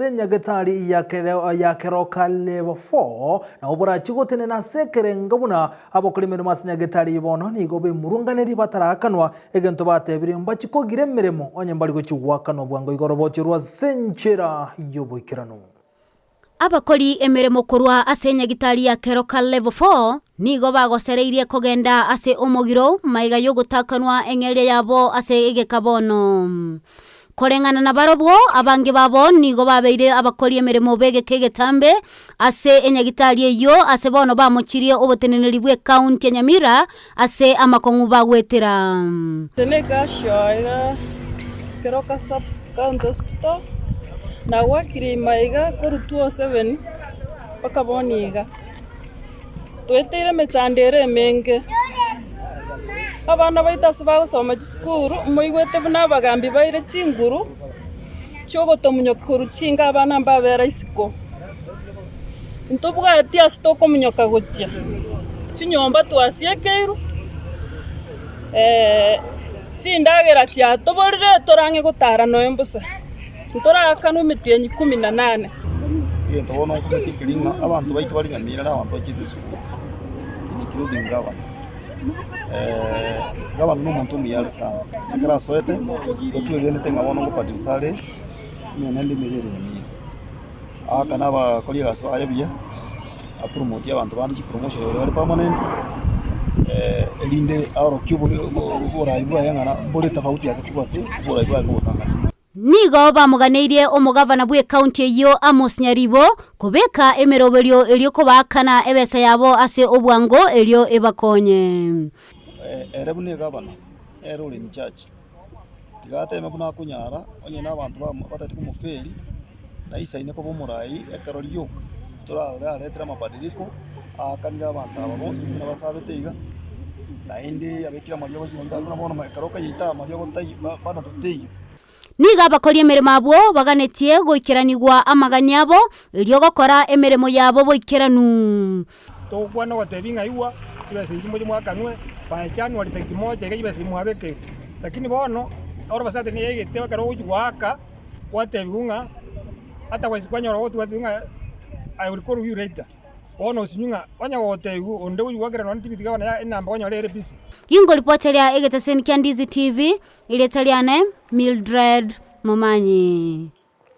ase Nyagetari ya ya Keroka Level 4 nabo borachie gotenena ase ekerengo buna abakora emeremo ase Nyagetari bono nigo bemurunganerie bataraakanwa egento batebire mbachie kogira emeremo onye mbari gochia goakanwa bwango igoro bochorwe ase enchera y'oboikeranu. Abakori emeremo korwa ase enyagitari ya Keroka Level 4 nigo bagosereirie kogenda ase omogiro magega y'ogotakanwa eng'eria yabo ase egeka bono. Koreng'ana nabarobwo, abange babo nigo babeire abakori emeremo b'egeka egetambe ase enyagitari eyio ase bono bamochirie oboteneneri bw'ekaunti ya Nyamira ase amakong'u bagwetera. Inche nekashoa iga Keroka Sub County Hospital, nagwakire ime iga korwa 207 mpaka bono iga. Tweteire emechando ere emenge, abana baito ase bagosoma chisukuru, moigwete buna abagambi baire chinguru chiogotomunyoka korwa chinka abana mbabera isiko. Ntobwati ase tokominyoka gochia, chinyomba twasiekeirwe, chindagera chiatoborire torang'e gotara nonya mbosa, ntorakanwa emetienyi kumi na nane. Egento bono okomanya nkeri ng'a abanto baito bare Nyamira na abanto bachiete esukuru, including governor. Governor na omonto omuya are sana, ekero asoete, nigo twegenete ng'a bono ngobadilisha are emenene emebe ere Nyamira. Aaka nabakori egasi baye buya, apromote abanto bande chipromotion baria bare permanent, erinde aorokie oborai bwaye ng'a mbore tofauti ake korwa ase oborai bwaye bwa ogotang'ana. Nigo bamoganeirie omogavana bw'ekaunti eyio Amos Nyaribo kobeka emeroberio erio kobaakana ebesa yabo ase obwango erio ebakonye. Ere buna egavana, nere ore in charge. Tiga ateme buna akonyara, onye na abanto batagete komoferi, naisaine koba omorai ekero rioka, torarore aretere amabadiliko, aakanire abanto aba bonsi buna basabete iga, naende abekire amariogo chionsi buna bono ekero okayeita amariogo taiyo bado teiyo. Nigo abakori emeremo abwo baganetie goikeranigwa amagani abo, erio gokora emeremo yabo boikeranu. Togokwana ogotebi ng'a igwa, chibesa echi moche mwakanwe, by January tariki moja iga chibesa echi mwabekeirwe. Lakini bono, oro basate nigo yaigete ekero ogochi goaka, gwatebigwa ng'a otherwise kwanyora ogotwatebigwa ng'a I will call you later. Bono osinywe ng'a onye gogotebigwa onde ogochi goakera nonye deputy governor ya enamba kwanyora ere busy. Gingoripoteria egeteseni kia Ndizi TV, erieta riane Mildred Momanyi.